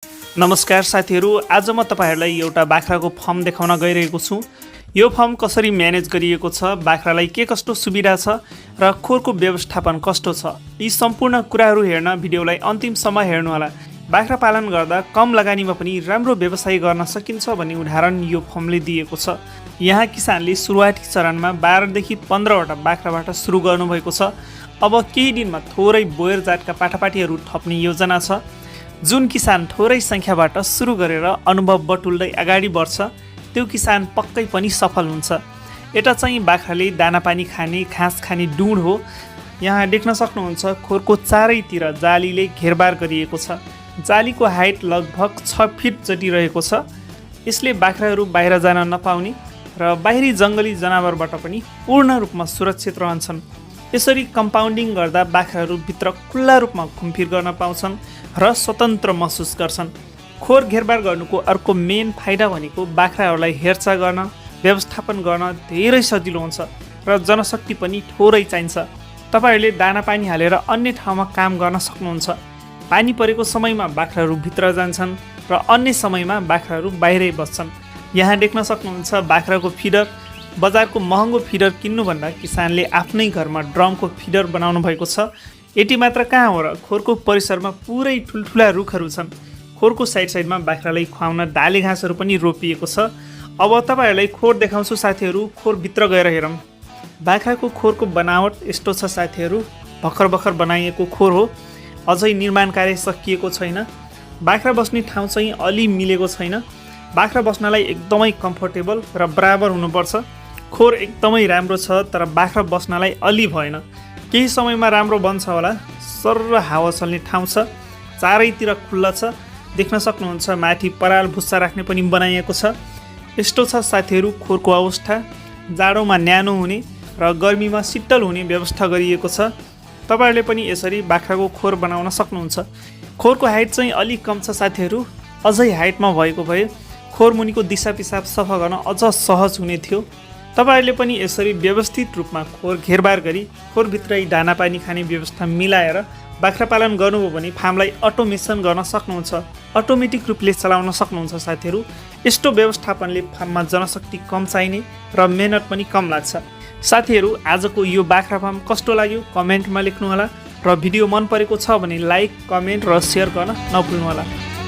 नमस्कार साथीहरू, आज म तपाईहरुलाई एउटा बाख्राको फर्म देखाउन गइरहेको छु। यो फर्म कसरी म्यानेज गरिएको छ, बाख्रालाई के कस्तो सुविधा छ र खोरको व्यवस्थापन कस्तो छ, यी सम्पूर्ण कुराहरू हेर्न भिडियोलाई अन्तिमसम्म हेर्नु होला। बाख्रा पालन गर्दा कम लगानीमा पनि राम्रो व्यवसाय गर्न सकिन्छ भन्ने उदाहरण यो फर्मले दिएको छ। यहाँ किसानले सुरुवाती चरणमा 12 देखि 15 वटा बाख्राबाट सुरु गर्नुभएको छ। अब केही दिनमा थोरै बोयर जातका पाठापाठीहरू थप्ने योजना छ। जुन किसान थोरै संख्याबाट सुरु गरेर अनुभव बटुल्दै अगाडि बढ्छ त्यो किसान पक्कै पनि सफल हुन्छ। यता चाहिँ बाख्राले दानापानी खाने घाँस खाने डुँड हो। यहाँ देख्न सक्नुहुन्छ खोरको चारैतिर जालीले घेरबार गरिएको छ। जालीको हाइट लगभग 6 फिट जति रहेको छ। यसले बाख्राहरू बाहिर जान नपाउने र बाहिरी जङ्गली जनावरबाट पनि पूर्ण रूपमा सुरक्षित रहन्छन्। यसरी कम्पाउन्डिङ गर्दा बाख्राहरू भित्र खुल्ला रूपमा घुमफिर गर्न पाउँछन् र स्वतन्त्र महसुस गर्छन्। खोर घेरबार गर्नुको अर्को मेन फाइदा भनेको बाख्राहरूलाई हेरचाह गर्न, व्यवस्थापन गर्न धेरै सजिलो हुन्छ र जनशक्ति पनि थोरै चाहिन्छ। तपाईहरूले दाना पानी हालेर अन्य ठाउँमा काम गर्न सक्नुहुन्छ। पानी परेको समयमा बाख्राहरू भित्र जान्छन् र अन्य समयमा बाख्राहरू बाहिरै बस्छन्। यहाँ देख्न सक्नुहुन्छ बाख्राको फिडर। बजारको महँगो फिडर किन्नुभन्दा किसानले आफ्नै घरमा ड्रमको फिडर बनाउनु भएको छ। यति मात्र कहाँ हो र, खोरको परिसरमा पुरै ठुल्ठुला रुखहरू छन्। खोरको साइडमा बाख्रालाई खुवाउन डाले घाँसहरू पनि रोपिएको छ। अब तपाईहरूलाई खोर देखाउँछु साथीहरू। खोरभित्र गएर हेरौँ। बाख्राको खोरको बनावट यस्तो छ साथीहरू। भर्खर बनाइएको खोर हो। अझै निर्माण कार्य सकिएको छैन। बाख्रा बस्ने ठाउँ चाहिँ अलि मिलेको छैन। बाख्रा बस्नलाई एकदमै कम्फर्टेबल र बराबर हुनुपर्छ। खोर एकदमै राम्रो छ तर बाख्रा बस्नलाई अलि भएन। केही समयमा राम्रो बन्छ होला। सर्र हावा चल्ने ठाउँ छ। चारैतिर खुल्ला छ। देख्न सक्नुहुन्छ माथि पराल भुस्सा राख्ने पनि बनाइएको छ। यस्तो छ साथीहरू खोरको अवस्था। जाडोमा न्यानो हुने र गर्मीमा शीतल हुने व्यवस्था गरिएको छ। तपाईहरूले पनि यसरी बाख्राको खोर बनाउन सक्नुहुन्छ। खोरको हाइट चाहिँ अलिक कम छ साथीहरू। अझै हाइटमा भएको भए खोर मुनिको दिशा पिसाब सफा गर्न अझ सहज हुने थियो। तपाईहरूले पनि यसरी व्यवस्थित रूपमा खोर घेरबार गरी खोरभित्रै दानापानी खाने व्यवस्था मिलाएर बाख्रा पालन गर्नुभयो भने फार्मलाई अटोमेसन गर्न सक्नुहुन्छ। अटोमेटिक रूपले चलाउन सक्नुहुन्छ साथीहरू। यस्तो व्यवस्थापनले फार्ममा जनशक्ति कम चाहिने र मेहनत पनि कम लाग्छ। साथीहरू, आजको यो बाख्रा फार्म कस्तो लाग्यो कमेन्टमा लेख्नुहोला र भिडियो मन परेको छ भने लाइक, कमेन्ट र सेयर गर्न नभुल्नुहोला।